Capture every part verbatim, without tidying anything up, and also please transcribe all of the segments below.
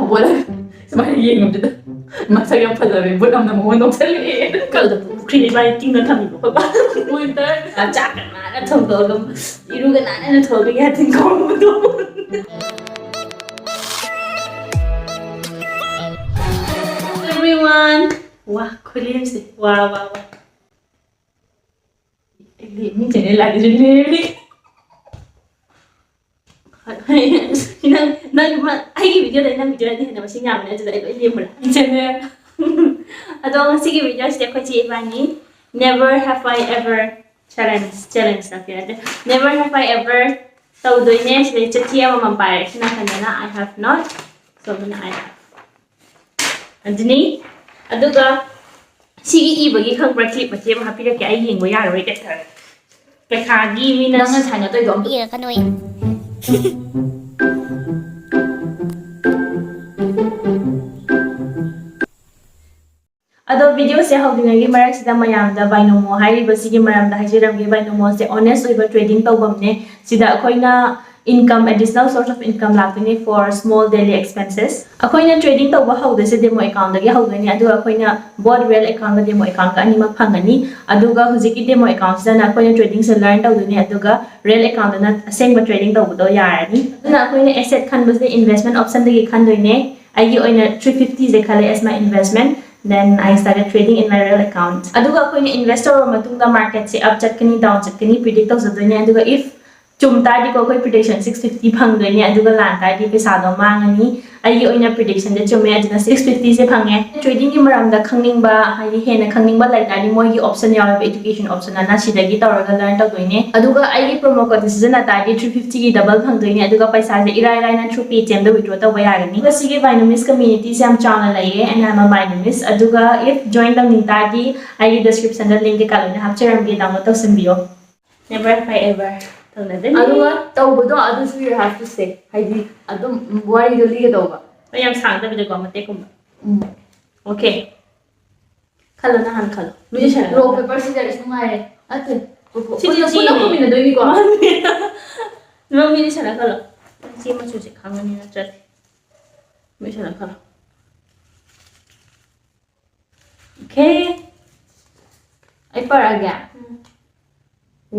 ꯍꯧꯒꯠꯂꯒ ꯁꯨꯃꯥꯏꯅ ꯌꯦꯡꯉꯨꯕꯗꯨꯗ ꯃꯁꯛ ꯌꯥꯝ ꯐꯖꯕꯤ ꯕꯨꯠ ꯑꯃꯅ ꯃꯉꯣꯟꯗ ꯑꯣꯟꯁꯤꯜꯂꯛꯑꯦ꯫ ꯀꯩꯗꯧꯕ? ꯄꯨꯈ꯭ꯔꯤꯗ ꯏꯕꯥꯅꯤ ꯇꯤꯡꯅ ꯊꯝꯃꯤꯕ ꯈꯣꯠꯄ꯫ ꯃꯣꯏ ꯇꯔ-, ꯆꯥꯛꯀ ꯅꯥꯟꯅ ꯊꯣꯡꯗꯣꯛꯑꯒ, ꯏꯔꯨꯒ ꯅꯥꯟꯅ ꯊꯣꯛꯑꯒ ꯌꯥꯊꯤꯟ ꯈꯣꯡꯕꯗꯣ꯫ Everyone. ꯋꯥ, ꯈꯨꯂꯦꯝꯁꯦ꯫ ꯋꯥ, ꯋꯥ, ꯋꯥ꯫ ꯑꯩꯗꯤ ꯃꯤ ꯆꯦꯅꯦꯜ ꯂꯥꯛꯏꯁꯦ ꯂꯦꯝꯃꯤ꯫ ꯅꯪ, ꯅꯪ ꯃ-, ꯑꯩꯒꯤ ꯚꯤꯗꯤꯑꯣꯗ ꯅꯪ ꯚꯤꯗꯤꯑꯣꯗꯤ ꯍꯦꯟꯅ ꯃꯁꯤꯡ ꯌꯥꯝꯕꯅꯦ, ꯑꯗꯨꯗ ꯑꯩ ꯂꯣꯏ ꯂꯦꯝꯃꯨꯔꯦ꯫ ꯆꯦꯅꯦꯜ꯫ ꯑꯗꯣ ꯉꯁꯤꯒꯤ ꯚꯤꯗꯤꯑꯣꯁꯤꯗꯤ ꯑꯩꯈꯣꯏ ꯆꯦ ꯏꯕꯥꯅꯤ Never Have I Ever Challenge, challenge ꯅꯠꯇꯦ, ꯅꯠꯇꯦ, Never Have I Ever ꯇꯧꯗꯣꯏꯅꯦ꯫ ꯁꯤꯗꯩ ꯆꯤꯊꯤ ꯑꯃꯃꯝ ꯄꯥꯏꯔꯦ, ꯁꯤ ꯅꯥꯀꯟꯗꯅ I have not, ꯁꯣꯝꯗꯅ I have꯫ ꯑꯗꯨꯅꯤ꯫ ꯑꯗꯨꯒ ꯁꯤꯒꯤ ꯏꯕꯒꯤ ꯈꯪꯕ꯭ꯔꯥ, ꯀ꯭ꯂꯤꯞ ꯃꯇꯦꯛ ꯑꯃ ꯍꯥꯞꯄꯤꯔꯛꯀꯦ, ꯑꯩ ꯌꯦꯡꯕ ꯌꯥꯔꯔꯣꯏ ꯀꯩ ꯍꯥꯏꯇꯥꯔꯦ꯫ ꯄꯩꯈꯥꯒꯤ ꯃꯤꯅ ꯅꯪꯅ ꯁꯥꯏꯟ ꯇꯧꯔꯤꯗꯣ ꯑꯝꯇ ꯏꯔꯛꯀꯅꯣꯌꯦ꯫ ꯑꯗꯣ ꯚꯤꯗꯤꯑꯣꯁꯦ ꯍꯧꯗ꯭ꯔꯤꯉꯩꯒꯤ ꯃꯔꯛꯁꯤꯗ ꯃꯌꯥꯝꯗ ꯕꯥꯏꯅꯣꯃꯣ ꯍꯥꯏꯔꯤꯕꯁꯤꯒꯤ ꯃꯔꯝꯗ ꯍꯥꯏꯖꯔꯝꯒꯦ꯫ ꯕꯥꯏꯅꯣꯃꯣꯁꯦ ꯑꯣꯅꯦꯁ ꯑꯣꯏꯕ ꯇ꯭ꯔꯦꯗꯤꯡ ꯇꯧꯐꯝꯅꯦ꯫ ꯁꯤꯗ ꯑꯩꯈꯣꯏꯅ income, additional source of income ꯂꯥꯛꯇꯣꯏꯅꯦ for small daily expenses꯫ ꯑꯩꯈꯣꯏꯅ ꯇ꯭ꯔꯦꯗꯤꯡ ꯇꯧꯕ ꯍꯧꯗꯣꯏꯁꯦ ꯗꯦꯃꯣ ꯑꯦꯀꯥꯎꯟꯗꯒꯤ ꯍꯧꯗꯣꯏꯅꯦ, ꯑꯗꯨꯒ ꯑꯩꯈꯣꯏꯅ both real account ꯒ demo account ꯀ ꯑꯅꯤꯃꯛ ꯐꯪꯒꯅꯤ꯫ ꯑꯗꯨꯒ ꯍꯧꯖꯤꯛꯀꯤ ꯗꯦꯃꯣ ꯑꯦꯀꯥꯎꯟꯁꯤꯗꯅ ꯑꯩꯈꯣꯏꯅ ꯇ꯭ꯔꯦꯗꯤꯡꯁꯦ ꯂꯔꯟ ꯇꯧꯗꯣꯏꯅꯦ, ꯑꯗꯨꯒ ꯔꯤꯌꯦꯜ ꯑꯦꯀꯥꯎꯟꯗꯅ ꯑꯁꯦꯡꯕ ꯇ꯭ꯔꯦꯗꯤꯡ ꯇꯧꯕꯗꯣ ꯌꯥꯔꯅꯤ꯫ ꯑꯗꯨꯅ ꯑꯩꯈꯣꯏꯅ ꯑꯦꯁꯦꯠ ꯈꯟꯕꯁꯦ ꯏꯟꯚꯦꯁꯃꯦꯟ ꯑꯣꯞꯁꯟꯗꯒꯤ ꯈꯟꯗꯣꯏꯅꯦ꯫ ꯑꯩꯒꯤ ꯑꯣꯏꯅ three fifty ꯁꯦ ꯈꯜꯂꯦ as my investment, then I started trading in my real account꯫ ꯑꯗꯨꯒ ꯑꯩꯈꯣꯏꯅ ꯏꯟꯚꯦꯁ ꯇꯧꯔꯕ ꯃꯇꯨꯡꯗ ꯃꯥꯔꯀꯦꯠꯁꯦ ꯑꯞ ꯆꯠꯀꯅꯤ, ꯗꯥꯎꯟ ꯆꯠꯀꯅꯤ, ꯄ꯭ꯔꯤꯗꯤꯛ ꯇꯧꯖꯗꯣꯏꯅꯦ꯫ ꯑꯗꯨꯒ if ꯆꯨꯝ ꯇꯥꯔꯗꯤꯀꯣ, ꯑꯩꯈꯣꯏ ꯄ꯭ꯔꯤꯗꯤꯛꯁꯟ six fifty ꯐꯪꯗꯣꯏꯅꯦ, ꯑꯗꯨꯒ ꯂꯥꯟ ꯇꯥꯔꯗꯤ ꯄꯩꯁꯥꯗꯣ ꯃꯥꯡꯉꯅꯤ꯫ ꯑꯩꯒꯤ ꯑꯣꯏꯅ ꯄ꯭ꯔꯤꯗꯤꯛꯁꯟꯁꯦ ꯆꯨꯝꯃꯦ, ꯑꯗꯨꯅ six fifty ꯁꯦ ꯐꯪꯉꯦ꯫ ꯇ꯭ꯔꯦꯗꯤꯡꯒꯤ ꯃꯔꯝꯗ ꯈꯪꯅꯤꯡꯕ, ꯍꯥꯏꯗꯤ ꯍꯦꯟꯅ ꯈꯪꯅꯤꯡꯕ ꯂꯩ ꯇꯥꯔꯗꯤ ꯃꯣꯏꯒꯤ ꯑꯣꯞꯁꯟ ꯌꯥꯎꯋꯦꯕ, education option ꯑꯅ, ꯁꯤꯗꯒꯤ ꯇꯧꯔꯒ ꯂꯔꯟ ꯇꯧꯗꯣꯏꯅꯦ꯫ ꯑꯗꯨꯒ ꯑꯩꯒꯤ ꯄ꯭ꯔꯣꯃꯣ ꯀꯣꯗ ꯁꯤꯖꯤꯟꯅ ꯇꯥꯔꯗꯤ three fifty ꯒꯤ ꯗꯕꯜ ꯐꯪꯗꯣꯏꯅꯦ, ꯑꯗꯨꯒ ꯄꯩꯁꯥꯁꯦ ꯏꯔꯥꯏ ꯂꯥꯏꯅ through Paytm ꯗ withdraw ꯇꯧꯕ ꯌꯥꯒꯅꯤ꯫ ꯑꯗꯨꯒ ꯁꯤꯒꯤ ꯕꯥꯏꯅꯣꯃꯤꯁ ꯀꯝꯃ꯭ꯌꯨꯅꯤꯇꯤꯁꯦ ꯌꯥꯝ ꯆꯥꯎꯅ ꯂꯩꯌꯦ, and I'm a Bainomiss꯫ ꯑꯗꯨꯒ if join ꯇꯧꯅꯤꯡ ꯇꯥꯔꯗꯤ ꯑꯩꯒꯤ ꯗꯤꯁꯀ꯭ꯔꯤꯞꯁꯟꯗ ꯂꯤꯡ ꯀꯩꯀꯥ ꯂꯣꯏꯅ ꯍꯥꯞꯆꯔꯝꯒꯦ, ꯗꯥꯎꯟꯂꯣꯗ ꯇꯧꯁꯤꯟꯕꯤꯌꯣ꯫ Never have I ever ꯇꯧꯅꯗꯣꯏꯅꯤ꯫ ꯑꯗꯨꯒ ꯇꯧꯕꯗꯣ ꯑꯗꯨꯁꯨ you have to say, ꯍꯥꯏꯗꯤ ꯑꯗꯨꯝ ꯋꯥꯔꯤꯗꯣ ꯂꯤꯒꯗꯧꯕ꯫ ꯍꯣꯏ, ꯌꯥꯝ ꯁꯥꯡꯗꯕꯤꯗꯀꯣ, ꯃꯇꯦꯛꯀꯨꯝꯕ꯫ ꯎꯝ꯫ ꯑꯣꯀꯦ꯫ ꯈꯜꯂꯣ, ꯅꯪ ꯍꯥꯟꯅ ꯈꯜꯂꯣ꯫ ꯃꯤꯗꯤ ꯁꯥꯟꯅ rock, paper, scissors ꯅꯨꯡꯉꯥꯏꯔꯦ꯫ ꯅꯠꯇꯦ꯫ ꯁꯤꯗꯤ ꯄꯨꯟꯅ, ꯄꯨꯟꯅ ꯆꯦꯅꯦ꯫ ꯈꯨꯝꯃꯤꯟꯅꯗꯣꯏꯅꯤꯀꯣ? ꯃꯥꯅꯦ꯫ ꯅꯪ ꯃꯤꯗꯤ ꯁꯥꯟꯅ ꯈꯜꯂꯣ꯫ ꯅꯪ ꯆꯦ ꯃꯆꯨꯁꯦ ꯈꯪꯉꯅꯤ ꯅꯠꯇ꯭ꯔꯗꯤ꯫ ꯃꯩꯁꯜꯂ ꯈꯔ꯫ Okay. ꯑꯩ ꯄꯥꯔꯛꯑꯒꯦ꯫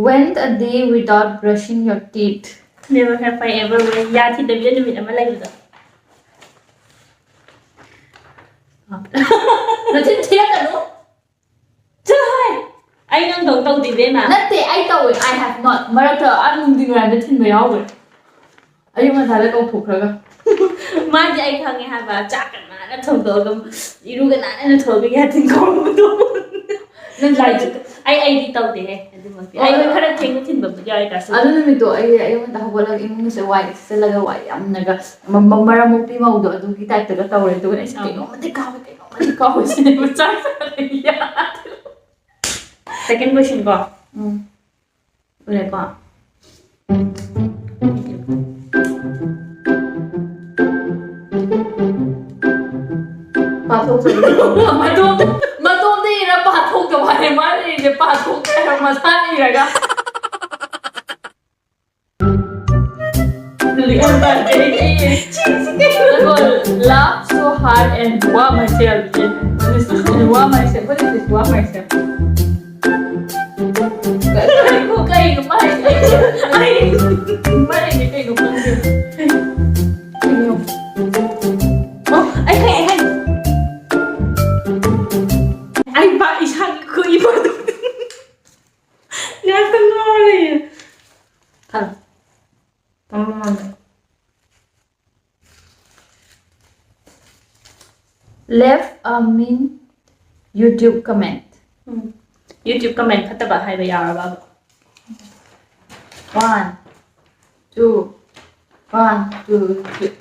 Went a day without brushing your teeth. Never have I ever went. ꯌꯥ ꯊꯤꯟꯗꯕꯤꯗ ꯅꯨꯃꯤꯠ ꯑꯃ ꯂꯩꯕꯗꯣ꯫ ꯅꯆꯤꯟ ꯊꯤꯔꯛꯀꯅꯨ꯫ ꯆꯠꯂꯣꯍꯦ! ꯑꯩ ꯅꯪꯗꯧ ꯇꯧꯗꯦ, ꯏꯕꯦꯝꯃ꯫ ꯅꯠꯇꯦ, ꯑꯩ ꯇꯧꯋꯦ꯫ I have not. ꯃꯔꯛꯇ ꯑꯥ ꯅꯨꯡꯊꯤꯟ ꯋꯥꯏꯔꯝꯗ ꯊꯤꯟꯕ ꯌꯥꯎꯈ꯭ꯔꯦ꯫ ꯑꯌꯨꯛ ꯉꯟꯇꯥꯗ ꯀꯧꯊꯣꯛꯈ꯭ꯔꯒ꯫ ꯃꯥꯗꯤ ꯑꯩ ꯈꯪꯉꯦ ꯍꯥꯏꯕ꯫ ꯆꯥꯛꯀ ꯅꯥꯟꯅ ꯊꯣꯡꯗꯣꯛꯑꯒ, ꯏꯔꯨꯒ ꯅꯥꯟꯅ ꯊꯣꯡꯉꯒ ꯌꯥ ꯊꯤꯟ ꯀꯧꯕꯗꯣ꯫ ꯅꯪ ꯂꯥꯏꯔꯤꯛ ꯑꯩ, ꯑꯩꯗꯤ ꯇꯧꯗꯦꯍꯦ ꯑꯗꯨꯃꯛꯇꯤ꯫ ꯑꯣ, ꯑꯩ ꯑꯗꯨ ꯈꯔ ꯊꯦꯡꯅ ꯊꯤꯟꯕꯕꯨꯗꯤ ꯌꯥꯎꯋꯦ, ꯇꯥꯁꯨ꯫ ꯑꯗꯨ ꯅꯨꯃꯤꯠꯇꯣ ꯑꯩ ꯑꯌꯨꯛ ꯉꯟꯇꯥ ꯍꯧꯒꯠꯂꯒ ꯏꯃꯨꯡꯁꯦ ꯋꯥꯏ ꯁꯤꯠꯆꯜꯂꯒ ꯋꯥꯏ ꯌꯥꯝꯅꯒ ꯃ-, ꯃ-, ꯃꯔꯝ ꯃꯣꯛꯄꯤ ꯃꯧꯗꯣ ꯑꯗꯨꯒꯤ type ꯇꯒ ꯇꯧꯔꯦ꯫ ꯑꯗꯨꯒ ꯑꯩꯁꯦ ꯑꯥ꯫ ꯀꯩꯅꯣꯝꯃꯗꯤ ꯀꯥꯎꯋꯦ, ꯀꯩꯅꯣꯝꯃꯗꯤ ꯀꯥꯎꯋꯦ ꯁꯤꯅꯦꯕ ꯆꯥꯛ ꯆꯥꯔꯒ ꯌꯥꯗ꯭ꯔꯦ꯫ Second question ꯀꯣ꯫ ꯎꯝ꯫ ꯎꯔꯦꯀꯣ? ꯄꯥꯊꯣꯛꯇꯕ꯫ ꯃꯇꯣꯝꯗ, ꯃꯇꯣꯝꯗ ꯏꯔ ꯄꯥꯊꯣꯛꯇꯕ ꯍꯥꯏꯅꯦ꯫ ꯃꯥꯅ ꯏꯔꯤꯁꯦ ꯄꯥꯊꯣꯛꯇꯦ ꯍꯥꯏꯕ, ꯃꯁꯥꯅ ꯏꯔꯒ꯫ Laugh so hard and wow myself. This is wow myself. What is this wow myself? ꯀꯩꯅꯣ ꯃꯥ ꯍꯥꯏꯁꯦ? ꯑꯩ, ꯃꯥ ꯍꯥꯏꯁꯦ ꯀꯩꯅꯣ ꯈꯪꯗꯦ꯫ ꯑꯣ, ꯑꯩ ꯈꯪꯉꯦ, ꯑꯩ ꯈꯪꯉꯦ꯫ ꯑꯩ ꯕꯥ ꯏꯁꯥꯒꯤ ꯈꯨꯏ ꯐꯣꯇꯣ꯫ ꯉꯥꯛꯇ ꯉꯥꯎꯔ ꯂꯩꯌꯦ꯫ ꯈꯜꯂꯣ꯫ ꯇꯝꯕ ꯉꯝꯗꯦ꯫ Left a mean YouTube comment. Um. YouTube comment ꯐꯠꯇꯕ ꯍꯥꯏꯕ ꯌꯥꯎꯔꯕ? One, two, one, two, three.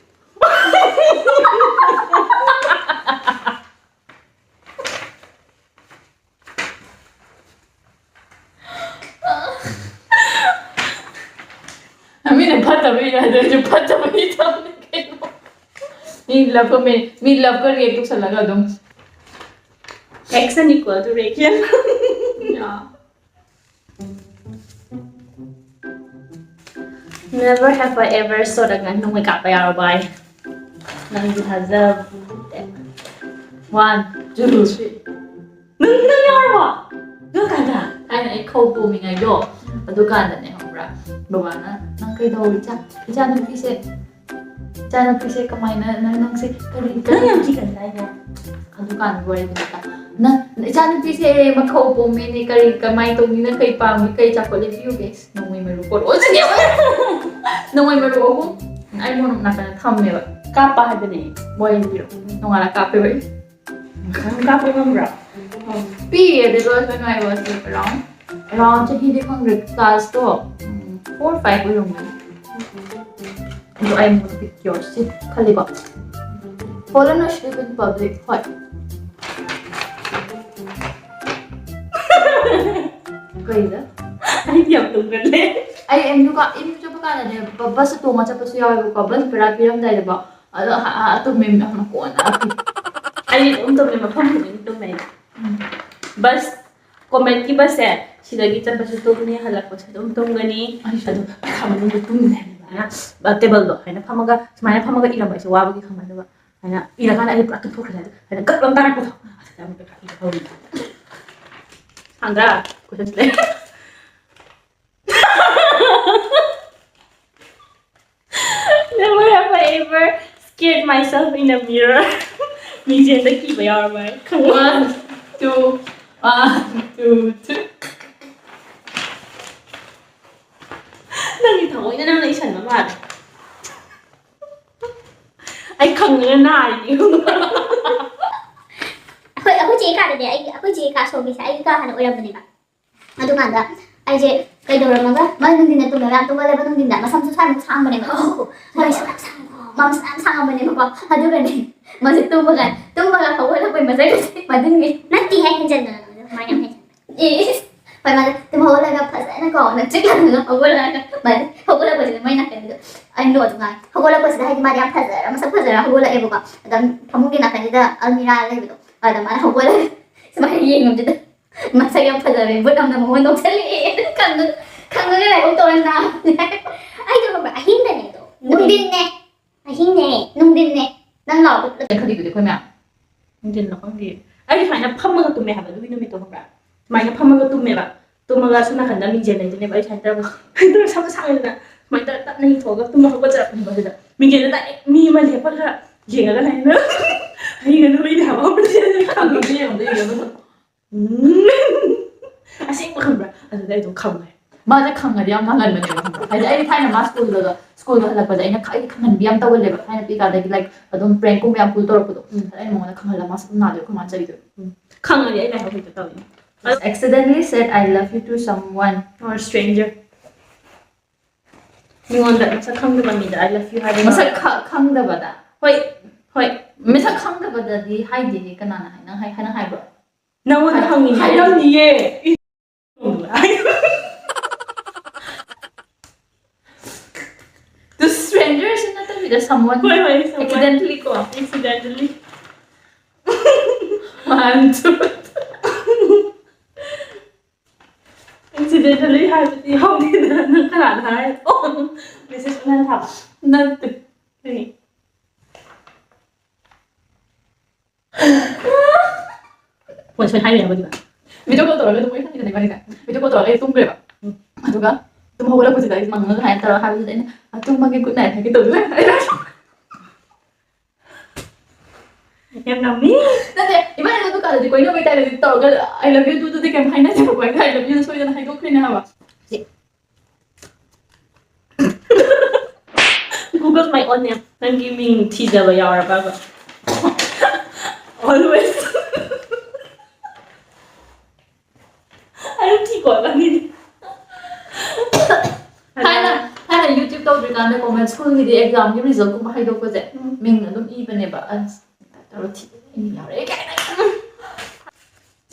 ꯃꯤꯅ ꯐꯠꯇꯕ ꯏꯔꯦ, ꯑꯗꯨ ꯑꯩꯁꯨ ꯐꯠꯇꯕ ꯏꯊꯕꯅꯤ ꯀꯩꯅꯣ꯫ ꯃꯤ love ꯀ ꯃꯤ, ꯃꯤ love ꯀ react ꯇꯧꯁꯜꯂꯒ ꯑꯗꯨꯝ꯫ Action equal to reaction. Yeah. Never have I ever short ꯑꯉꯥꯡ ꯅꯣꯡꯃꯩ ꯀꯥꯞꯄ ꯌꯥꯎꯔꯕ ꯑꯩ? ꯅꯪꯁꯨ ꯊꯥꯖꯕ꯫ One, two, three. ꯅꯪ ꯅꯪ ꯌꯥꯎꯔꯕꯣ? ꯑꯗꯨ ꯀꯥꯟꯗ? ꯊꯥꯏꯅ ꯑꯩ ꯈꯧ ꯄꯣꯝꯃꯤꯉꯩꯗꯣ, ꯑꯗꯨꯀꯥꯟꯗꯅꯦ ꯈꯪꯕ꯭ꯔꯥ, ꯕꯕꯥꯅ, "ꯅꯪ ꯀꯩꯗꯧꯔꯤ? ꯏꯆꯥ ꯏꯆꯥꯅꯨꯄꯤꯁꯦ ꯏꯆꯥꯅꯨꯄꯤꯁꯦ ꯀꯃꯥꯏꯅ, ꯅꯪ ꯅꯪꯁꯦ ꯀꯔꯤ ꯅꯪ ꯀꯔꯤ ꯌꯥꯝ ꯀꯤꯒꯟꯗꯥꯏꯅꯦ꯫ ꯑꯗꯨꯀꯥꯟꯒꯤ ꯋꯥꯔꯤꯗꯨꯅꯤꯗ꯫ ꯅꯪ ꯏꯆꯥꯅꯨꯄꯤꯁꯦ ꯃꯈꯧ ꯄꯣꯝꯃꯦꯅꯦ, ꯀꯔꯤ ꯀꯃꯥꯏꯅ ꯇꯧꯅꯤ? ꯅꯪ ꯀꯩ ꯄꯥꯝꯃꯤ? ꯀꯩ ꯑꯆꯥꯄꯣꯠ ꯂꯩꯕꯤꯌꯨꯒꯦ?" "ꯅꯣꯡꯃꯩ ꯃꯔꯨ ꯄꯣꯔꯛꯑꯣ" ꯁꯤꯅꯦ꯫ ꯅꯣꯡꯃꯩ ꯃꯔꯨ ꯑꯍꯨꯝ ꯑꯩ ꯃꯣꯔꯣꯛ ꯅꯥꯀꯟꯗ ꯊꯝꯃꯦꯕ꯫ ꯀꯥꯞꯄ ꯍꯥꯏꯕꯅꯦ꯫ ꯋꯥꯔꯤ ꯂꯤꯔꯣ꯫ ꯅꯣꯡꯉꯥꯜꯂ ꯀꯥꯞꯄꯦꯕ ꯑꯩ꯫ ꯅꯪ ꯀꯥꯞꯄ ꯉꯝꯕ꯭ꯔꯣ? ꯄꯤꯔꯦ, ꯑꯗꯨ ꯂꯣꯏ ꯂꯣꯏ ꯉꯥꯏꯕ ꯑꯁꯤ ꯑꯦꯔꯥꯎꯟ, ꯑꯦꯔꯥꯎꯟ ꯆꯍꯤꯗꯤ ꯈꯪꯗ꯭ꯔꯦ, ꯀ꯭ꯂꯥꯁꯇꯣ, ꯎꯝ, four five ꯑꯣꯏꯔꯝꯒꯅꯤ꯫ ꯑꯗꯣ ꯑꯩ ꯃꯣꯏꯒꯤ ꯀꯤꯌꯣꯔꯁꯤ ꯈꯜꯂꯤꯀꯣ꯫ Fall in love with public, ꯍꯣꯏ꯫ ꯀꯩꯗ? ꯑꯩꯗꯤ ꯌꯥꯝ ꯇꯨꯝꯒꯜꯂꯦ꯫ ꯑꯩ ꯑꯦꯝ ꯌꯨ ꯀꯥ-, ꯑꯦꯝ ꯌꯨ ꯆꯠꯄ ꯀꯥꯟꯗꯅꯦ, ꯕ-, ꯕꯁꯇ ꯇꯣꯡꯉ ꯆꯠꯄꯁꯨ ꯌꯥꯎꯋꯦꯕꯀꯣ, ꯕꯁ ꯚꯔꯥ ꯄꯤꯔꯝꯗꯥꯏꯗꯀꯣ꯫ ꯑꯗꯣ ꯑ-, ꯑ-, ꯑꯇꯨꯝꯕꯤ ꯃꯌꯥꯝꯅ ꯀꯣꯟꯅ ꯑꯩ ꯑꯗꯨꯝ ꯇꯨꯝꯃꯦ, ꯃꯐꯝ ꯈꯨꯗꯤꯡ ꯇꯨꯝꯃꯦ꯫ ꯎꯝ꯫ ꯕꯁ, ꯀꯣꯃꯦꯠꯀꯤ ꯕꯁꯁꯦ ꯁꯤꯗꯒꯤ ꯆꯠꯄꯁꯨ ꯇꯨꯝꯅꯤ, ꯍꯜꯂꯛꯄꯁꯨ ꯑꯗꯨꯝ ꯇꯨꯝꯒꯅꯤ꯫ ꯑꯩꯁꯨ꯫ ꯑꯗꯨ ꯄꯩꯈꯥ ꯃꯅꯨꯡꯗ ꯇꯨꯝꯒꯅꯤ ꯍꯥꯏꯕ꯫ ꯑ, ꯇꯦꯕꯜꯗꯣ ꯁꯨꯃꯥꯏꯅ ꯐꯝꯃꯒ, ꯁꯨꯃꯥꯏꯅ ꯐꯝꯃꯒ ꯏꯔꯝꯕ ꯑꯩꯁꯦ ꯋꯥꯕꯒꯤ ꯈꯪꯕ, ꯑꯗꯨꯒ ꯁꯨꯃꯥꯏꯅ ꯏꯔꯀꯥꯟꯗ ꯑꯩꯁꯦ ꯄꯨꯔꯥ ꯇꯨꯝꯊꯣꯛꯈ꯭ꯔꯦ꯫ ꯑꯗꯨ ꯁꯨꯃꯥꯏꯅ ꯒꯛ ꯂꯥꯎꯅ ꯇꯥꯔꯛꯄꯗꯣ, ꯑꯗꯨꯗ ꯑꯃꯨꯛ ꯄꯩꯈꯥ ꯏꯕ ꯍꯧꯔꯤꯅꯤ꯫ ꯁꯥꯡꯗ꯭ꯔꯥ? ꯀꯣꯏꯁꯟꯁꯨ ꯂꯩ꯫ Never have I ever scared myself in a mirror. ꯃꯤꯡꯁꯦꯜꯗ ꯀꯤꯕ ꯌꯥꯎꯔꯕ ꯑꯩ? One, two, one, two, three. ꯅꯪꯗꯤ ꯊꯑꯣꯏꯅ ꯅꯪꯅ ꯏꯁꯟꯕ ꯃꯥꯜꯂꯦ꯫ ꯑꯩ ꯈꯪꯉꯒ ꯅꯥꯔꯤꯅꯦ꯫ ꯑꯩꯈꯣꯏ, ꯑꯩꯈꯣꯏ ꯆꯦ ꯀꯥꯗꯅꯦ, ꯑꯩ, ꯑꯩꯈꯣꯏ ꯆꯦ ꯀꯥ ꯁꯣꯝꯒꯤꯁꯦ ꯑꯩꯒꯤ ꯀꯥ ꯍꯥꯟꯅ ꯑꯣꯏꯔꯝꯕꯅꯦꯕ꯫ ꯑꯗꯨꯀꯥꯟꯗ ꯑꯩꯁꯦ ꯀꯩꯗꯧꯔꯝꯃꯒ, ꯃꯥ ꯅꯨꯡꯊꯤꯟꯗ ꯇꯨꯝꯃꯦꯕ, ꯌꯥꯝ ꯇꯨꯝꯒꯜꯂꯦꯕ ꯅꯨꯡꯊꯤꯟꯗ, ꯃꯁꯝꯁꯨ ꯁ꯭ꯋꯥꯏꯃꯨꯛ ꯁꯥꯡꯕꯅꯦꯕ꯫ ꯃꯥꯏꯁꯨ ꯌꯥꯝ ꯁꯥꯡꯉꯦꯀꯣ꯫ ꯃꯥ ꯃꯁꯝ ꯌꯥꯝ ꯁꯥꯡꯉꯝꯕꯅꯦꯕꯀꯣ꯫ ꯑꯗꯨꯒꯅꯦ, ꯃꯥꯁꯦ ꯇꯨꯝꯕꯒ, ꯇꯨꯝꯕꯒ ꯍꯧꯒꯠꯂꯛꯄꯩ ꯃꯁꯛ ꯑꯁꯦ ꯃꯗꯨꯅꯦ꯫ ꯅꯠꯇꯦꯍꯦ, ꯍꯦꯟꯖꯟꯗꯅ ꯅꯪꯁꯨ ꯀꯃꯥꯏꯅ ꯌꯥꯝ ꯍꯦꯟꯖꯟ-꯫ ꯏꯁ! ꯍꯣꯏ, ꯃꯥꯁꯦ ꯇꯨꯝ ꯍꯧꯒꯠꯂꯒ ꯐꯖꯅꯀꯣ, ꯅꯛꯆꯤꯛ ꯂꯥꯎꯅ ꯍꯧꯒꯠꯂꯛꯑꯒ, ꯃꯥꯁꯦ ꯍꯧꯒꯠꯂꯛꯄꯁꯤꯗ ꯃꯣꯏ ꯅꯥꯀꯟꯗꯨꯗ ꯑꯩ ꯅꯣꯠ ꯉꯥꯏ꯫ ꯍꯧꯒꯠꯂꯛꯄꯁꯤꯗ ꯍꯥꯏꯗꯤ ꯃꯥꯗꯤ ꯌꯥꯝ ꯐꯖꯔ, ꯃꯁꯛ ꯐꯖꯔ ꯍꯧꯒꯠꯂꯛꯑꯦꯕꯀꯣ꯫ ꯑꯗ ꯐꯃꯨꯡꯒꯤ ꯅꯥꯀꯟꯁꯤꯗ ꯑꯜꯃꯤꯔꯥ ꯂꯩꯕꯗꯣ, ꯑꯗ ꯃꯥꯅ ꯍꯧꯒꯠꯂꯒ ꯁꯨꯃꯥꯏꯅ ꯌꯦꯡꯉꯕꯗꯨꯗ ꯃꯁꯛ ꯌꯥꯝ ꯐꯖꯕ ꯕꯨꯠ ꯑꯃꯅ ꯃꯉꯣꯟꯗ ꯅꯣꯛꯁꯜꯂꯛꯑꯦ꯫ ꯈꯪꯉ-, ꯈꯪꯉꯒ ꯂꯥꯏꯍꯧ ꯇꯧꯔ ꯅꯥꯕꯅꯦ꯫ ꯑꯩꯗꯣ ꯈꯪꯕ꯭ꯔꯥ? ꯑꯍꯤꯡꯗꯅꯦ ꯑꯗꯣ꯫ ꯅꯨꯡꯊꯤꯟꯅꯦ꯫ ꯑꯍꯤꯡꯅꯦ꯫ ꯅꯨꯡꯊꯤꯟꯅꯦ꯫ ꯅꯪ ꯂꯥꯛꯑꯣ ꯈꯜꯂꯤꯗꯨꯗꯤ ꯑꯩꯈꯣꯏ ꯃꯌꯥꯝ꯫ ꯅꯨꯡꯊꯤꯜꯂꯣ ꯈꯪꯗꯦ꯫ ꯑꯩꯗꯤ ꯁꯨꯃꯥꯏꯅ ꯐꯝꯃꯒ ꯇꯨꯝꯃꯦ ꯍꯥꯏꯕ ꯑꯗꯨꯒꯤ ꯅꯨꯃꯤꯠꯇꯣ, ꯈꯪꯕ꯭ꯔꯥ? ꯁꯨꯃꯥꯏꯅ ꯐꯝꯃꯒ ꯇꯨꯝꯃꯦꯕ꯫ ꯇꯨꯝꯃꯒ ꯁꯣꯝ ꯅꯥꯀꯟꯗ ꯃꯤꯡꯖꯦꯜ ꯂꯩꯗꯣꯏꯅꯦꯕ꯫ ꯑꯩ ꯁꯨꯃꯥꯏꯅ ꯇꯧꯔꯒ, ꯇꯧꯔꯒ ꯁꯝꯅ ꯁꯥꯡꯉꯦꯗꯅ ꯁꯨꯃꯥꯏꯅ ꯇꯧꯔꯒ ꯇꯞꯅ ꯌꯦꯡꯊꯣꯛꯑꯒ ꯇꯨꯝꯕ ꯍꯧꯒꯠꯆꯔꯛꯄꯅꯦꯕ꯫ ꯑꯗꯨꯗ ꯃꯤꯡꯖꯦꯜꯗ ꯗꯥꯏꯔꯦꯛ ꯃꯤ ꯑꯃ ꯂꯦꯞꯄꯒ ꯌꯦꯡꯉꯒ ꯂꯩꯅ꯫ ꯍꯌꯦꯡ ꯑꯗꯨ ꯂꯩꯅꯦ ꯍꯥꯏꯕ ꯍꯧꯒꯠꯂꯛꯑꯦ꯫ ꯈꯪꯗꯦ, ꯌꯦꯡꯉꯣ, ꯌꯦꯡꯉꯣ꯫ ꯎꯝ꯫ ꯑꯁꯦꯡꯕ ꯈꯪꯕ꯭ꯔꯥ? ꯑꯗꯨꯗ ꯑꯩ ꯑꯗꯨꯝ ꯈꯪꯉꯦ꯫ ꯃꯥꯁꯦ ꯈꯪꯉꯗꯤ ꯌꯥꯝ ꯉꯥꯡꯒꯟꯕꯅꯦꯕ, ꯈꯪꯕ꯭ꯔꯥ? ꯍꯥꯏꯗꯤ ꯑꯩ ꯊꯥꯏꯅ ꯃꯥ ꯁ꯭ꯀꯨꯜꯗꯒ, ꯁ꯭ꯀꯨꯜꯒ ꯍꯜꯂꯛꯄꯁꯦ ꯑꯩꯅ ꯈ-, ꯑꯩꯗꯤ ꯈꯪꯍꯟꯕꯤ ꯌꯥꯝ ꯇꯧꯒꯜꯂꯦꯕ꯫ ꯊꯥꯏꯅ ꯄꯤꯛꯏꯀꯥꯟꯗꯒꯤ, like, ꯑꯗꯨꯝ prank ꯀꯨꯝꯕ ꯌꯥꯝ pull ꯇꯧꯔꯛꯄꯗꯣ꯫ ꯎꯝ꯫ ꯑꯗ ꯑꯩꯅ ꯃꯉꯣꯟꯗ ꯈꯪꯍꯜꯂ ꯃꯥꯁꯨ ꯑꯗꯨꯝ ꯅꯥꯗꯣꯏꯕ, ꯑꯩꯈꯣꯏ ꯃꯥꯅ ꯆꯩꯗꯣꯏꯕ꯫ ꯎꯝ꯫ ꯈꯪꯉꯗꯤ ꯑꯩ ꯂꯥꯏꯍꯧ ꯍꯦꯛꯇ ꯇꯧꯏ꯫ Accidentally said "I love you" to someone or stranger. ꯃꯤꯉꯣꯟꯗ ꯃꯁꯛ ꯈꯪꯗꯕ ꯃꯤꯗ "I love you" ꯍꯥꯏꯕ ꯃꯁꯛ ꯌꯥꯎꯔꯦ꯫ ꯈ-, ꯈꯪꯗꯕꯗ? ꯍꯣꯏ, ꯍꯣꯏ꯫ ꯃꯁꯛ ꯈꯪꯗꯕꯗꯗꯤ ꯍꯥꯏꯗꯦꯍꯦ꯫ ꯀꯅꯥꯅ ꯍꯥꯏ-, ꯅꯪ ꯍꯥꯏ-, ꯅꯪ ꯍꯥꯏꯕ꯭ꯔꯣ? ꯅꯪꯉꯣꯟꯗ ꯍꯪꯉꯤꯅꯦ꯫ ꯍꯥꯏꯔꯝꯅꯤꯌꯦ꯫ To strangers ꯅꯠꯇꯕꯤꯗ someone ꯍꯣꯏ, ꯍꯣꯏ, someone. Accidentally ꯀꯣ꯫ Accidentally. One, two. Accidentally ꯍꯥꯏꯕꯗꯤ ꯍꯧꯗꯦꯗꯅ, ꯅꯪ ꯀꯅꯥꯗ ꯍꯥꯏ? ꯑꯣ, message ꯑꯣꯟꯅ ꯊꯥꯕ? ꯅꯠꯇꯦ꯫ ꯀꯔꯤ? ꯍꯣꯏ, ꯁꯣꯏ ꯍꯥꯏꯔꯦ ꯍꯥꯏꯕ ꯑꯗꯨꯒ꯫ Video call ꯇꯧꯔꯒ ꯑꯗꯨꯝ ꯋꯥꯔꯤ ꯁꯥꯟꯅꯩꯗꯅ ꯏꯕꯥꯅꯤꯁꯦ꯫ Video call ꯇꯧꯔꯒ ꯑꯩ ꯇꯨꯝꯈ꯭ꯔꯦꯕ꯫ ꯎꯝ꯫ ꯑꯗꯨꯒ ꯇꯨꯝ ꯍꯧꯒꯠꯂꯛꯄꯁꯤꯗ ꯑꯩꯁꯦ ꯃꯪꯉꯒ ꯁꯨꯃꯥꯏꯅ ꯇꯧꯔꯒ ꯍꯥꯏꯕꯁꯤꯗ ꯑꯩꯅ, "ꯑ, ꯇꯨꯝꯃꯒꯦ, good night" ꯍꯥꯏꯒꯦ ꯇꯧꯗꯅ꯫ ꯌꯥꯝ ꯉꯝꯃꯤ꯫ ꯅꯠꯇꯦ, ꯏꯕꯥꯅꯤꯗꯣ ꯗꯨꯀꯥꯟꯗꯗꯤ ꯀꯣꯏꯅꯕꯩ ꯇꯥꯏꯞꯇꯗꯤ ꯇꯧꯔꯒ "I love you" ꯗꯨꯗꯤ ꯀꯩꯝ ꯍꯥꯏꯅꯗꯦꯕꯀꯣ꯫ ꯑꯩꯅ "I love you" ꯗꯣ ꯁꯣꯏꯗꯅ ꯍꯥꯏꯗꯣꯛꯈ꯭ꯔꯤꯅꯦ ꯍꯥꯏꯕ꯫ ꯁꯤ꯫ Google my own name. ꯅꯪꯒꯤ ꯃꯤꯡ ꯊꯤꯖꯕ ꯌꯥꯎꯔꯕꯕ? Always. ꯑꯗꯨꯝ ꯊꯤꯀꯣ ꯅꯪꯒꯤꯗꯤ꯫ ꯊꯥꯏꯅ, ꯊꯥꯏꯅ YouTube ꯇꯧꯗ꯭ꯔꯤꯀꯥꯟꯗꯀꯣ, ꯃ-, ꯁ꯭ꯀꯨꯜꯒꯤꯗꯤ exam ꯒꯤ result ꯀꯨꯝꯕ ꯍꯥꯏꯗꯣꯛꯄꯁꯦ, ꯎꯝ꯫ ꯃꯤꯡ ꯑꯗꯨꯝ ꯏꯕꯅꯦꯕ꯫ ꯑꯁ, ꯇꯧꯔ ꯊꯤ, ꯃꯤꯡ ꯌꯥꯎꯔꯛꯑꯦ ꯀꯥꯏꯅ꯫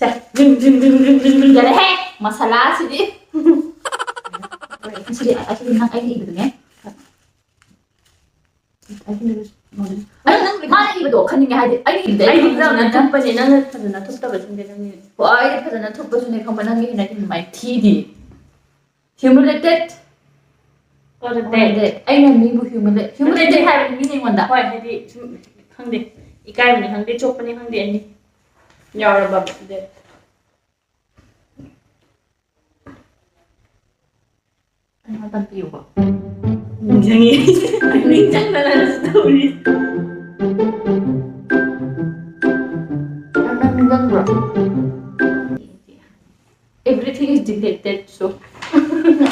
ꯁꯦ, ꯖꯤꯡ, ꯖꯤꯡ, ꯖꯤꯡ꯫ ꯌꯥꯔꯦꯍꯦ, ꯃꯁꯥꯂꯥꯁꯤꯗꯤ꯫ ꯑꯁꯤꯗꯤ, ꯑꯁꯤꯗꯤ ꯅꯪ ꯑꯩꯅ ꯏꯕꯗꯨꯅꯦ꯫ ꯑꯩ ꯅꯪ, ꯃꯥꯅ ꯏꯕꯗꯣ ꯈꯟꯅꯤꯡꯉꯦ ꯍꯥꯏꯗꯤ, ꯑꯩꯅ ꯏꯕꯗꯤ ꯑꯩ ꯑꯩꯗꯤ ꯐꯖꯅ ꯐꯖꯅ ꯊꯨꯞꯄꯅꯦ, ꯅꯪꯅ ꯐꯖꯅ ꯊꯨꯞꯇꯕꯁꯤꯡꯁꯦ ꯅꯪꯒꯤ꯫ ꯍꯣꯏ, ꯑꯩꯗꯤ ꯐꯖꯅ ꯊꯨꯞꯄꯁꯨꯅꯦ ꯈꯪꯕ, ꯅꯪꯒꯤ ꯍꯦꯟꯅ ꯏꯕ ꯃꯥꯏ ꯊꯤꯗꯤ꯫ Humiliated. What a day. What a day. ꯑꯩꯅ ꯃꯤꯕꯨ humiliate, humiliated ꯍꯥꯏꯕꯅꯤ ꯃꯤꯅ ꯑꯩꯉꯣꯟꯗ꯫ ꯍꯣꯏ, ꯍꯥꯏꯗꯤ ꯁꯨꯝ ꯈꯪꯗꯦ, ꯏꯀꯥꯏꯕꯅꯤ ꯈꯪꯗꯦ, ꯆꯣꯞꯄꯅꯤ ꯈꯪꯗꯦ, ꯑꯅꯤ ꯌꯥꯎꯔꯕ꯫ ꯑꯗꯨꯗꯤ ꯑꯩꯉꯣꯟꯗ ꯄꯤꯌꯨꯀꯣ꯫ ꯅꯤꯡꯁꯤꯡꯉꯤ꯫ ꯅꯤꯡꯁꯤꯡꯗꯅ ꯇꯧꯔꯤ꯫ ꯅꯪ ꯅꯤꯡꯁꯤꯡꯕ꯭ꯔꯣ? Everything is deleted, so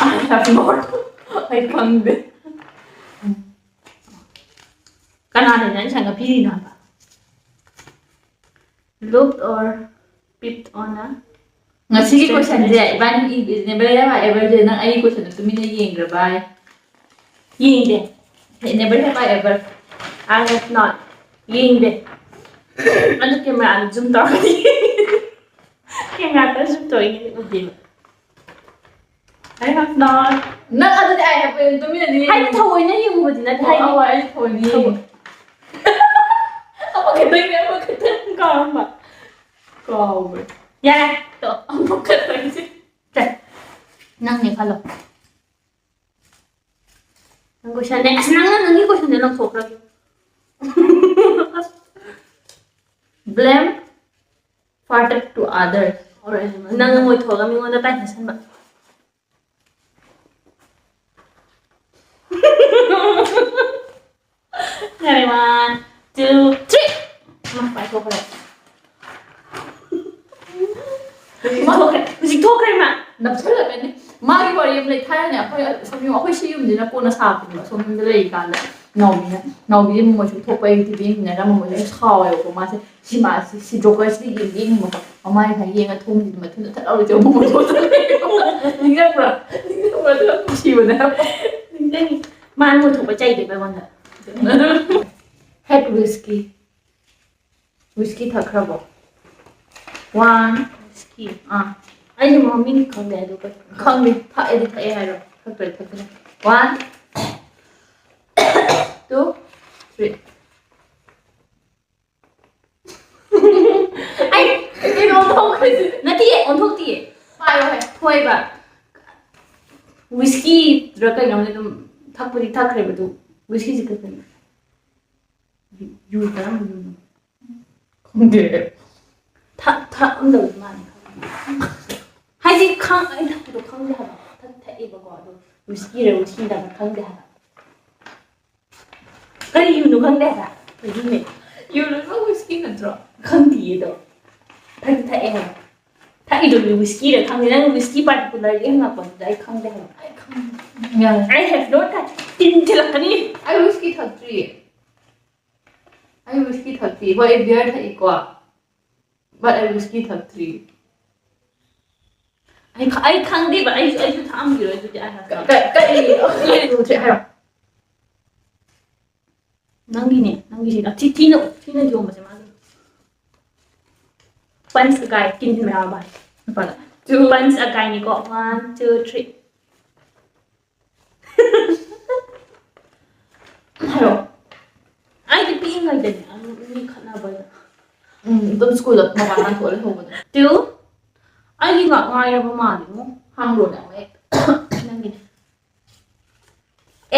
I have not. ꯑꯩ ꯈꯪꯗꯦ꯫ ꯀꯅꯥꯅ ꯅꯪ ꯁꯪꯒ ꯄꯤꯔꯤꯅꯣ ꯍꯥꯏꯕ? Looked or peeped on a ꯉꯁꯤꯒꯤ question ꯁꯦ ꯏꯕꯥꯅꯤ never have I ever ꯁꯦ ꯅꯪ ꯑꯩꯒꯤ question ꯗꯣ ꯇꯨꯃꯤꯟꯅ ꯌꯦꯡꯈ꯭ꯔꯕ ꯍꯥꯏ꯫ ꯌꯦꯡꯗꯦ꯫ Never have I ever. I have not. ꯌꯦꯡꯗꯦ꯫ ꯑꯗꯨ camera ꯗ zoom ꯇꯧꯔꯒꯗꯤ camera the zoom ꯇꯧꯔꯤꯉꯩꯗꯤ ꯎꯗꯦꯕ꯫ I have not. ꯅꯪ ꯑꯗꯨꯗꯤ I have ꯇꯨꯃꯤꯟꯅꯗꯤ ꯍꯥꯏꯗꯤ ꯊꯑꯣꯏꯅ ꯌꯦꯡꯉꯨꯕꯗꯤ ꯅꯠꯇꯦ, ꯍꯥꯏꯗꯤ ꯑꯧ, ꯑꯩ ꯊꯑꯣꯏꯅ ꯌꯦꯡꯉꯤ꯫ ꯑꯃꯈꯛꯇꯪꯅꯦ, ꯑꯃꯈꯛꯇꯪ꯫ ꯀꯥꯎꯔꯝꯕ꯫ ꯀꯥꯎꯒ꯭ꯔꯦ꯫ ꯌꯥꯔꯦ, ꯇꯣꯛ꯫ ꯑꯃꯈꯛꯇꯪꯁꯦ꯫ ꯁꯦ, ꯅꯪꯅꯦ ꯈꯜꯂꯣ꯫ ꯅꯪ question ꯅꯦ꯫ ꯑꯁ, ꯅꯪꯅ ꯅꯪꯒꯤ question ꯗꯣ ꯂꯪꯊꯣꯛꯈ꯭ꯔꯒꯦ꯫ Blame farted to others. ꯅꯪꯅ ꯃꯣꯏ ꯊꯣꯛꯑꯒ ꯃꯤꯉꯣꯟꯗ ꯇꯥꯏꯅꯁꯟꯕ꯫ ꯌꯥꯔꯦ, one, two, three. ꯃꯥ ꯄꯥꯏꯊꯣꯛꯈ꯭ꯔꯦ꯫ ꯍꯧꯖꯤꯛ ꯊꯣꯛꯈ꯭ꯔꯦ, ꯍꯧꯖꯤꯛ ꯊꯣꯛꯈ꯭ꯔꯦ ꯃꯥ꯫ ꯅꯞꯁꯜꯂꯛꯀꯅꯤ꯫ ꯃꯥꯒꯤ ꯋꯥꯔꯤ ꯑꯃ ꯂꯩ꯫ ꯊꯥꯏꯅꯅꯦ ꯑꯩꯈꯣꯏ ꯁꯣꯝ ꯌꯨꯝ, ꯑꯩꯈꯣꯏ ꯁꯤ ꯌꯨꯝꯁꯤꯅ ꯀꯣꯟꯅ ꯁꯥꯕꯅꯦꯕ꯫ ꯁꯣꯝ ꯌꯨꯝꯗ ꯂꯩꯔꯤꯀꯥꯟꯗ ꯅꯥꯎꯕꯤꯅ, ꯅꯥꯎꯕꯤꯁꯦ ꯃꯃꯣꯏ ꯁꯨꯝ ꯊꯣꯛꯄ ꯑꯩ ꯇꯤ ꯚꯤ ꯌꯦꯡꯃꯤꯟꯅꯔꯒ ꯃꯃꯣꯏꯁꯦ ꯌꯥꯝ ꯁꯥꯎꯋꯦꯕꯀꯣ꯫ ꯃꯥꯁꯦ ꯁꯤꯃꯥꯁꯤ, ꯁꯤ ꯖꯣꯀꯔꯁꯤꯗꯤ ꯌꯦꯡꯒꯦ ꯌꯦꯡꯉꯝꯕꯀꯣ꯫ ꯃꯃꯥꯏ ꯉꯁꯥꯏ ꯌꯦꯡꯉ ꯊꯣꯡꯁꯤꯗꯤ ꯃꯊꯟꯇ ꯊꯠ ꯂꯥꯎꯔ ꯆꯪꯉꯛꯄ ꯃꯣꯏ ꯊꯣꯛꯂꯛꯑꯦ꯫ ꯅꯤꯡꯁꯤꯡꯕ꯭ꯔꯥ? ꯅꯤꯡꯁꯤꯡꯕ꯭ꯔꯥ? ꯑꯗꯨ ꯌꯥꯝ ꯅꯨꯡꯁꯤꯕꯅꯦ ꯍꯥꯏꯕ꯫ ꯅꯤꯡꯁꯤꯡꯉꯤ꯫ ꯃꯥꯅ ꯃꯣꯏ ꯊꯣꯛꯄ ꯆꯩꯗꯣꯏꯕ ꯑꯩꯉꯣꯟꯗ꯫ Hate whiskey. Whiskey ꯊꯛꯈ꯭ꯔꯕꯣ? One. Whiskey. ꯑꯥ꯫ ꯑꯩꯁꯨ ꯃꯃꯤꯡ ꯈꯪꯗꯦ ꯑꯗꯨꯒ꯫ ꯈꯪꯗꯦ꯫ ꯊꯛꯑꯦꯗꯤ ꯊꯛꯑꯦ ꯍꯥꯏꯔꯣ꯫ ꯊꯛꯇ꯭ꯔꯗꯤ ꯊꯛꯇꯦ꯫ One. Two. Three. ꯑꯩ ꯀꯩꯅꯣ ꯇꯧꯈ꯭ꯔꯦ꯫ ꯅꯠꯇꯤꯌꯦ, ꯑꯣꯟꯊꯣꯛꯇꯤꯌꯦ꯫ ꯄꯥꯏꯌꯣ ꯍꯦ꯫ ꯊꯣꯏꯕ꯫ Whiskey ꯔ ꯀꯩꯅꯣꯝꯅꯦ ꯑꯗꯨꯝ ꯊꯛꯄꯨꯗꯤ ꯊꯛꯈ꯭ꯔꯦꯕ ꯑꯗꯨ꯫ Whiskey ꯁꯤ ꯀꯩꯅꯣ? ꯌꯨ ꯀꯔꯝꯕ ꯌꯨꯅꯣ? ꯈꯪꯗꯦ꯫ ꯊꯛ ꯊꯛꯑꯝꯗꯧꯗꯤ ꯃꯥꯜꯂꯦ꯫ ꯈꯪꯗꯦ꯫ ꯍꯥꯏꯗꯤ ꯈꯪ ꯑꯩ ꯊꯛꯄꯗꯣ ꯈꯪꯗꯦ ꯍꯥꯏꯕ꯫ ꯊꯛ ꯊꯛꯑꯦꯕꯀꯣ꯫ ꯑꯗꯣ ꯋꯤꯁꯀꯤꯔ ꯋꯤꯁꯀꯤ ꯅꯠꯇꯕ ꯈꯪꯗꯦ ꯍꯥꯏꯕ꯫ ꯀꯔꯤ ꯌꯨꯅꯣ ꯈꯪꯗꯦ ꯍꯥꯏꯕ꯫ ꯑꯗꯨꯅꯦ꯫ ꯌꯨ ꯂꯣꯏꯅꯃꯛ ꯋꯤꯁꯀꯤ ꯅꯠꯇ꯭ꯔꯣ? ꯈꯪꯗꯤꯌꯦ ꯑꯗꯣ꯫ ꯊꯛꯇꯤ ꯊꯛꯑꯦ ꯍꯥꯏꯕ꯫ ꯊꯛꯏꯗꯨ ꯋꯤꯁꯀꯤꯔ ꯈꯪꯗꯦ꯫ ꯅꯪ ꯋꯤꯁꯀꯤ ꯄꯥꯔꯇꯤꯀꯨꯂꯔꯂꯤ ꯍꯪꯉꯛꯄꯗꯨꯗ ꯑꯩ ꯈꯪꯗꯦ ꯍꯥꯏꯕ꯫ ꯑꯩ ꯈꯪꯗꯦ꯫ I have no time. ꯇꯤꯟ ꯊꯤꯜꯂꯛꯀꯅꯤ꯫ ꯑꯩ ꯋꯤꯁꯀꯤ ꯊꯛꯇ꯭ꯔꯤꯌꯦ꯫ ꯑꯩ ꯋꯤꯁꯀꯤ ꯊꯛꯇ꯭ꯔꯤ꯫ ꯍꯣꯏ, ꯑꯩ ꯕꯤꯌꯔ ꯊꯛꯏꯀꯣ꯫ But ꯑꯩ ꯋꯤꯁꯀꯤ ꯊꯛꯇ꯭ꯔꯤ꯫ ꯑꯩ ꯈ- ꯑꯩ ꯈꯪꯗꯦꯕ꯫ ꯑꯩꯁꯨ ꯑꯩꯁꯨ ꯊꯛꯑꯝꯈꯤꯔꯣꯏ ꯑꯗꯨꯗꯤ꯫ I have no ꯀ- ꯀ- ꯀꯔꯤ? ꯍꯥꯏꯔꯣ꯫ ꯅꯪꯒꯤꯅꯦ꯫ ꯅꯪꯒꯤꯁꯦ ꯊꯤ ꯊꯤꯅ ꯊꯤꯅ ꯌꯣꯝꯕꯁꯦ ꯃꯥꯒꯤ꯫ ꯄꯟꯁ ꯑꯒꯥꯏ ꯀꯤꯟ ꯃꯌꯥꯝ ꯍꯥꯏ꯫ ꯅꯨꯄꯥꯗ꯫ ꯇꯨ ꯄꯟꯁ ꯑꯒꯥꯏꯅꯤꯀꯣ꯫ One, two, three. ꯍꯥꯏꯔꯣ꯫ ꯑꯩꯗꯤ ꯄꯤꯛꯏꯉꯩꯗꯅꯦ ꯑꯗꯨꯝ ꯃꯤ ꯈꯠꯅꯕꯗ꯫ ꯎꯝ, ꯑꯗꯨꯝ ꯁ꯭ꯀꯨꯜꯗ ꯃꯄꯥꯟ ꯊꯣꯛꯑ ꯂꯩꯍꯧꯕꯗꯣ꯫ ꯇꯨ꯫ ꯑꯩꯒꯤ ꯉꯥꯛ ꯉꯥꯏꯔꯕ ꯃꯥꯜꯂꯤꯉꯣ꯫ ꯍꯥꯡꯗꯣꯛꯑꯣꯅꯦ ꯑꯃꯨꯛ ꯍꯦꯛ꯫ ꯅꯪꯒꯤꯅꯦ꯫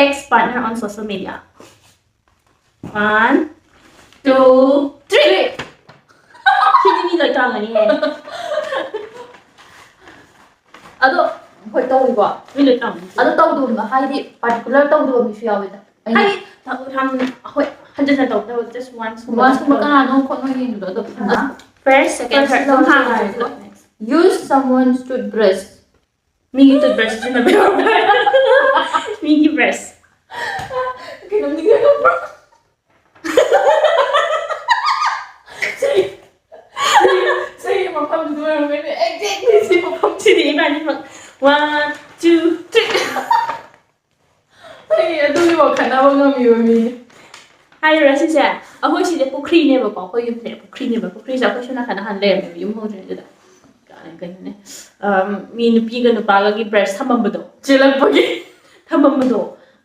Ex partner on social media. One, two, three. ꯁꯤꯗꯤ ꯃꯤ ꯂꯣꯏ ꯇꯧꯔꯝꯒꯅꯤꯍꯦ꯫ ꯑꯗꯣ ꯍꯣꯏ ꯇꯧꯏꯀꯣ꯫ ꯃꯤ ꯂꯣꯏ ꯇꯧꯔꯝꯒꯅꯤ꯫ ꯑꯗꯣ ꯇꯧꯗꯕ ꯍꯥꯏꯗꯤ ꯄꯥꯔꯇꯤꯀꯨꯂꯔ ꯇꯧꯗꯕ ꯃꯤꯁꯨ ꯌꯥꯎꯋꯦꯗ꯫ ꯑꯩꯅ ꯍꯥꯏꯗꯤ ꯌꯥꯝ ꯍꯣꯏ ꯍꯟꯖꯟꯅ ꯇꯧꯗꯕ just once ꯀꯨꯝꯕ꯫ Once ꯀꯨꯝꯕ ꯀꯅꯥꯅꯣ ꯈꯣꯠꯅꯣ ꯌꯦꯡꯕꯗꯣ ꯑꯗꯣ ꯐꯖꯅ꯫ First, second, first third ꯑꯗꯨꯝ ꯂꯧꯔꯁꯨ ꯍꯥꯡꯉꯦ꯫ ꯌꯥꯏꯀꯣ꯫ Next. Use someone's toothbrush. ꯃꯤꯒꯤ ꯇꯨꯠꯕ꯭ꯔꯁ ꯁꯤꯖꯤꯟꯅꯕ ꯌꯥꯎꯕ꯭ꯔꯥ? ꯃꯤꯒꯤ ꯕ꯭ꯔꯁ꯫ ꯀꯩꯅꯣꯝꯗꯤ ꯈꯪꯉꯛꯄ꯭ꯔꯣ? ꯆꯩ, ꯆꯩ, ꯆꯩ ꯃꯐꯝꯗꯨꯗ ꯑꯣꯏꯔꯝꯒꯅꯤ꯫ Exactly ꯁꯤ ꯃꯐꯝ꯫ ꯁꯤꯗꯤ ꯏꯕꯥꯅꯤꯃꯛ꯫ One, two, three. ꯑꯩ ꯑꯗꯨꯒꯤ ꯋꯥꯈꯜ ꯑꯃ ꯉꯝꯃꯤꯕ ꯃꯤꯅꯤ꯫ ꯍꯥꯏꯔꯨꯔꯥ ꯁꯤꯁꯦ? ꯑꯩꯈꯣꯏ ꯁꯤꯁꯦ ꯄꯨꯈ꯭ꯔꯤꯅꯦꯕꯀꯣ, ꯑꯩꯈꯣꯏ ꯌꯨꯝꯁꯦ ꯄꯨꯈ꯭ꯔꯤꯅꯦꯕ꯫ ꯄꯨꯈ꯭ꯔꯤꯁꯦ ꯑꯩꯈꯣꯏ ꯁꯣꯝ ꯅꯥꯀꯟꯗ ꯍꯥꯟꯅ ꯂꯩꯔꯝꯃꯦꯕ, ꯌꯨꯝ ꯍꯣꯡꯗ꯭ꯔꯤꯉꯩꯗꯨꯗ꯫ ꯀꯩꯅꯣꯅꯦ, ꯑꯝ, ꯃꯤ ꯅꯨꯄꯤꯒ ꯅꯨꯄꯥꯒꯒꯤ ꯕ꯭ꯔꯁ ꯊꯝꯃꯝꯕꯗꯣ꯫ ꯆꯦꯜꯂꯛꯄꯒꯤ꯫ ꯊꯝꯃꯝꯕꯗꯣ꯫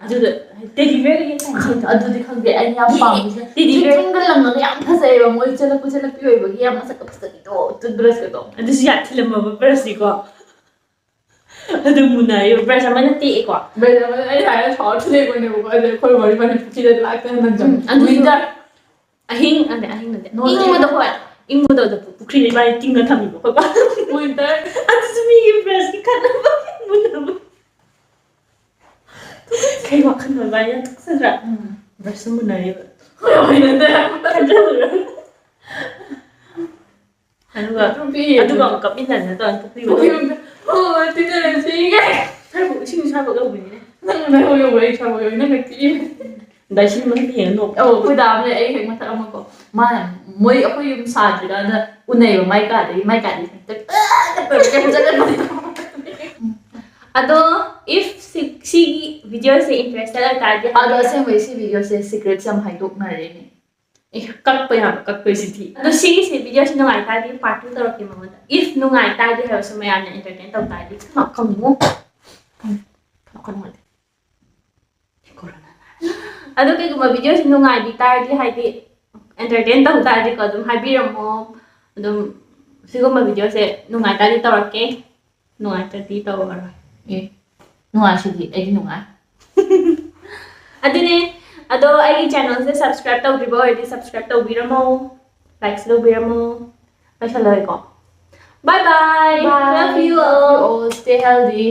ꯑꯗꯨꯗ ꯇꯦꯗꯤ ꯕꯤꯌꯔꯒ ꯌꯦꯡ ꯀꯥꯟ ꯆꯦꯟꯕꯗꯣ꯫ ꯑꯗꯨꯗꯤ ꯈꯪꯗꯦ, ꯑꯩ ꯌꯥꯝ ꯄꯥꯝꯃꯤꯁꯦ꯫ Teddy beer. ꯆꯨꯝꯗ꯭ꯔꯤꯡꯒ ꯂꯪꯉꯒ ꯌꯥꯝ ꯐꯖꯩꯑꯕ, ꯃꯣꯏ ꯆꯦꯜꯂꯛꯄ ꯆꯦꯜꯂꯛꯄꯤ ꯑꯣꯏꯕꯒꯤ ꯌꯥꯝ ꯃꯁꯛꯀ ꯐꯖꯕꯤꯗꯣ, ꯇꯨꯠꯕ꯭ꯔꯁꯀꯗꯣ꯫ ꯑꯗꯨꯁꯨ ꯌꯥꯝ ꯊꯤꯜꯂꯝꯃꯕ ꯕ꯭ꯔꯁꯅꯤꯀꯣ꯫ ꯑꯗꯨ ꯃꯨꯟꯅꯔꯤꯕ ꯕ꯭ꯔꯁ ꯑꯃꯅ ꯇꯦꯛꯑꯦꯀꯣ꯫ ꯕ꯭ꯔꯁ ꯑꯃꯅ ꯑꯩ ꯍꯥꯏꯔ ꯁꯥꯎꯔ ꯊꯤꯜꯂꯛꯄꯅꯦꯕꯀꯣ, ꯑꯗꯨ ꯑꯩꯈꯣꯏ ꯋꯥꯔꯤ ꯄꯨꯈ꯭ꯔꯤꯗ ꯂꯥꯛꯇꯅ ꯅꯪ ꯎꯝ, ꯑꯗꯨꯁꯨ ꯋꯤꯟꯇꯔ꯫ ꯑꯍꯤꯡ ꯑꯗ ꯑꯍꯤꯡ ꯅꯠꯇꯦ ꯅꯣꯡ ꯏꯪꯕꯗꯣ ꯍꯣꯏ ꯏꯪꯕꯗꯣ ꯑꯗ ꯄꯨꯈ꯭ꯔꯤꯗ ꯏꯕꯥꯅꯤ ꯇꯤꯡꯉ ꯊꯝꯃꯤꯕ ꯑꯩꯈꯣꯏ ꯕꯥ ꯋꯤꯟꯇꯔ ꯑꯗꯨꯁꯨ ꯃꯤꯒꯤ ꯕ꯭ꯔꯁꯀꯤ ꯈꯠꯅꯕ ꯃꯨꯟꯅꯕ ꯀꯩ ꯋꯥꯈꯜꯅꯣ ꯏꯕꯥꯅꯤ ꯌꯥꯝ ꯊꯣꯛꯆꯗ꯭ꯔꯥ ꯕ꯭ꯔꯁꯁꯨ ꯃꯨꯟꯅꯔꯤꯕ ꯍꯣꯏꯅꯗꯦ ꯈꯟꯖꯜꯂꯨꯔ ꯑꯗꯨꯒ ꯅꯨꯄꯤ ꯑꯗꯨꯒ ꯑꯃꯨꯛ ꯀꯞꯃꯤꯟꯅꯗꯅ ꯇꯧꯔ ꯄꯨꯈ꯭ꯔꯤ ꯃꯅꯨꯡꯗ ꯍꯣꯏ ꯇꯤꯟꯅꯔ ꯁꯤꯒꯦ ꯁ꯭ꯋꯥꯏꯕꯨꯛ ꯏꯁꯤꯡ ꯁ꯭ꯋꯥꯏꯕꯨꯛ ꯌꯧꯕꯅꯤꯅꯦ ꯅꯪ ꯅꯪ ꯌꯧꯕ ꯑꯩ ꯁꯥꯎꯕ ꯌꯧꯏ ꯅꯪ ꯅꯛꯇꯤ ꯗꯥꯏꯁꯤ ꯃꯅꯨꯡꯗ ꯌꯦꯡꯉ ꯅꯣꯛ ꯑꯧ ꯑꯩꯈꯣꯏ ꯗꯥꯝꯅꯦ ꯑꯩ ꯍꯦꯛ ꯃꯊꯛ ꯑꯃꯀꯣ ꯃꯥꯅ ꯃꯣꯏ ꯑꯩꯈꯣꯏ ꯌꯨꯝ ꯁꯥꯗ꯭ꯔꯤꯀꯥꯟꯗ ꯎꯅꯩꯕ ꯃꯥꯏ ꯀꯥꯗꯒꯤ ꯃꯥꯏ ꯀꯥꯗꯒꯤ ꯍꯦꯛꯇ ꯀꯩꯅꯣ ꯆꯠꯂꯦ ꯑꯗꯣ if ꯁꯤꯒꯤ videoꯁꯦ interested ꯑꯣꯏꯇꯥꯔꯗꯤ ꯑꯗꯣ ꯑꯁꯦꯡꯕꯩ ꯁꯤ videoꯁꯦ secrets ꯌꯥꯝ ꯍꯥꯏꯗꯣꯛꯅꯔꯦꯅꯦ ꯑꯦ ꯀꯛꯄ ꯌꯥꯕ ꯀꯛꯇꯣꯏꯁꯤꯗꯤ ꯑꯗꯣ ꯁꯤꯒꯤꯁꯦ videoꯁꯦ ꯅꯨꯡꯉꯥꯏꯇꯥꯔꯗꯤ part two ꯇꯧꯔꯛꯀꯦ ꯃꯉꯣꯟꯗ if ꯅꯨꯡꯉꯥꯏꯇꯥꯔꯗꯤ ꯍꯥꯏꯕꯁꯨ ꯃꯌꯥꯝꯅ entertain ꯇꯧ ꯇꯥꯔꯗꯤ ꯈꯪꯉꯨ ꯑꯗꯣ ꯀꯩꯒꯨꯝꯕ videoꯁꯦ ꯅꯨꯡꯉꯥꯏꯕꯤ ꯇꯥꯔꯗꯤ ꯍꯥꯏꯗꯤ entertain ꯇꯧ ꯇꯥꯔꯗꯤꯀꯣ ꯑꯗꯨꯝ ꯍꯥꯏꯕꯤꯔꯝꯃꯣ ꯑꯗꯨꯝ ꯁꯤꯒꯨꯝꯕ videoꯁꯦ ꯅꯨꯡꯉꯥꯏꯇꯥꯔꯗꯤ ꯇꯧꯔꯛꯀꯦ ꯅꯨꯡꯉꯥꯏꯇ꯭ꯔꯗꯤ ꯇꯧꯔꯔꯣꯏ ꯅꯨꯡꯉꯥꯏꯁꯤꯗꯤ ꯑꯩꯗꯤ ꯅꯨꯡꯉꯥꯏ ꯑꯗꯨꯅꯦ ꯑꯗꯣ ꯑꯩꯒꯤ channelꯁꯦ subscribe ꯇꯧꯗ꯭ꯔꯤꯕ ꯑꯣꯏꯔꯗꯤ subscribe ꯇꯧꯕꯤꯔꯝꯃꯣ likesꯨ ꯇꯧꯕꯤꯔꯝꯃꯣ ꯂꯣꯏꯁꯜꯂꯣꯏꯀꯣ bye bye love you all Stay healthy.